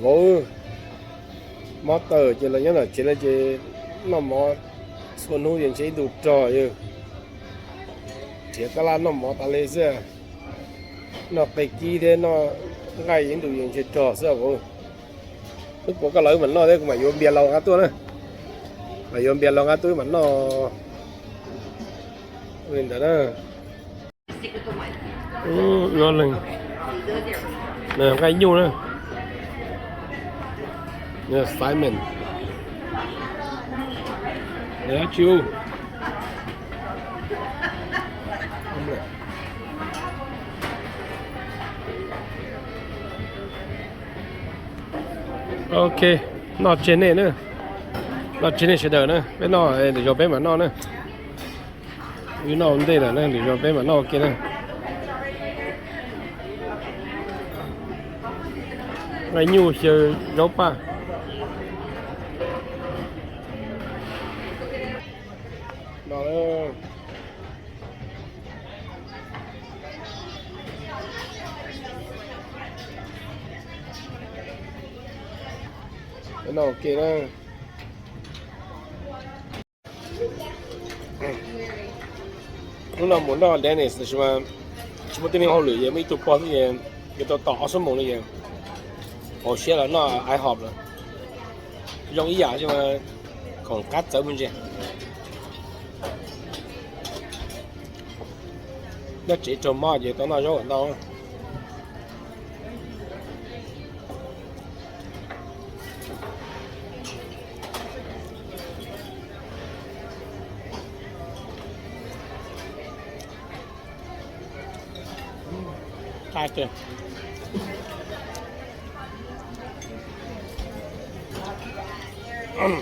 Vauv, mob tawm ces los nyob tom tsev no ces noj mov txhua hnub ces ntshe ib ntus rog, nrhiav tab laj noj mov tas li xwb. Noj qe kib thiab noj nqaij ib ntus ces ntshe rog xwb vauv. Wb puas koj los wb mam noj thiab, kuv mam yuav npias laus nqa tuaj na. Mam yuav npias laus nqa tuaj wb mam noj li ntawd na. Nqaij nyuj na. Simon. Ok, noj tseg nej na. Noj tseg nej sawv daws na, peb noj lwm zaus peb mam noj na. Wb noj ua ntej lawm na, lwm zaus peb mam noj ua ke na. Nqaij nyuj xyaw zaub paj. Noj ua ke na. Hnub no mus noj Denny's tab sis mas tsis muaj tib neeg hauj lwm, yog muaj ib tug pog xwb ces yuav tau tos ob xuab moos li ces hauv siab los noj IHOP lawm. Zoo ib yam xwb mas khoom qab txawv me ntsis. Nyob tsev raug mob ces tau noj zaub kom ntau.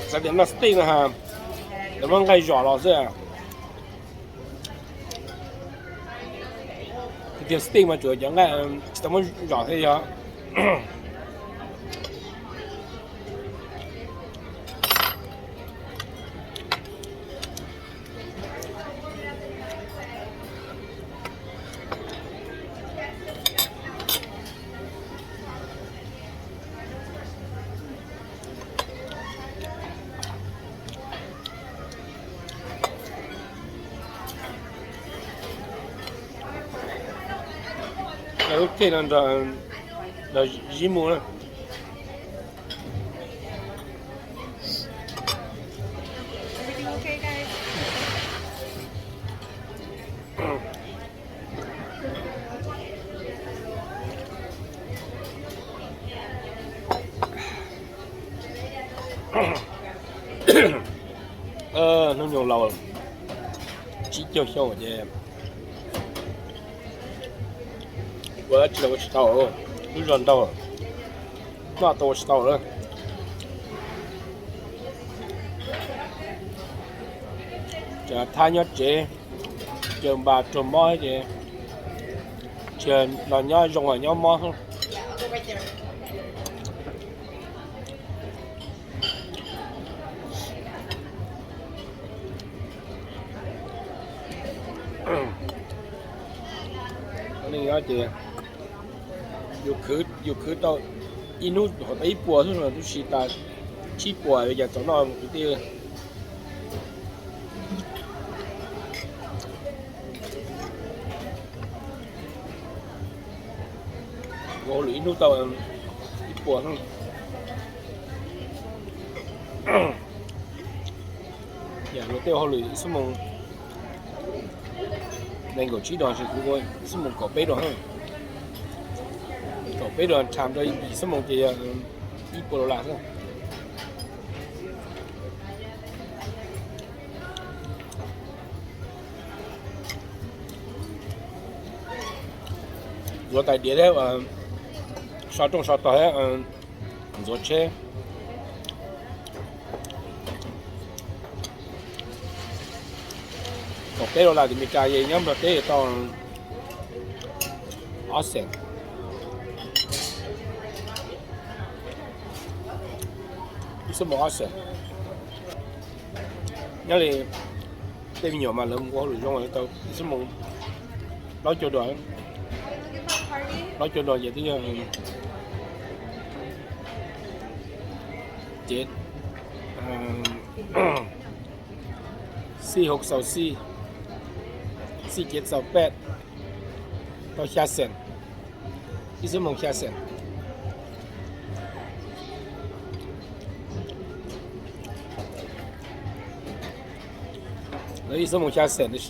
Xav tias noj steak no ha, lawv muab nqaij zom los xwb. Tiag tiag steak mas tsuas cov nqaij tsis tau muab zom thiab yog. Lub caij no nrog zib mus na. Hnub nyoog laus tsib caug xyoo ces ua dab tsi los ua tsis tau, lub zog ntaug, noj tau ua tsis tau lawm. Tseem thab nyob tsev, caw npas raug mob ces tsis los nyob zoo los nyob mob. Neej nyob ces yus khwv tau ib hnub hov tau ib puas xwb, tab sis tas tsib puas yus cas txaus noj mus kwv tij. Ua hauj lwm ib hnub tau ib puas xwb. Yam luag tej ua hauj lwm ib xuab moos nees nkaum tsib dos, kuv ua ib xuab moos kaum peb dos. Kaum peb dos times rau yim xuab moos ces yog ib puas dollar xwb. Ntxuav tais diav thiab, so rooj so tog thiab, ntxuav tsheb. Kaum peb dollar tim Meskas ces nyob Nplog teb tau ob xees, ib xuab moos ob xees. Nyob li tej me nyuam mas lawv mus ua hauj lwm zoo tau ib xuab moos plaub caug dos, plaub caug dos ces twb yog Ces xij hauv xaus xij, xij cev txaus peb, tau xya xees, ib xuab moos xya xees. Lawv ib xuab moos xya xees tiam sis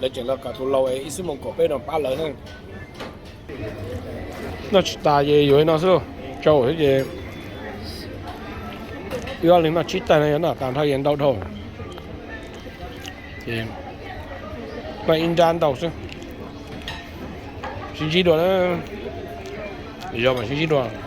lawv tseem los kom tus laus es ib xuab moos kaum peb no pab lawv na. Noj tsis tas ces yuav no xwb, tsau xwb ces wb ob leeg noj tsib tais no yuav noj tas nrho ces ntau dhau. Ces noj ib nrab ntau xwb. Sib ntsib dua na, yog mas sib ntsib dua.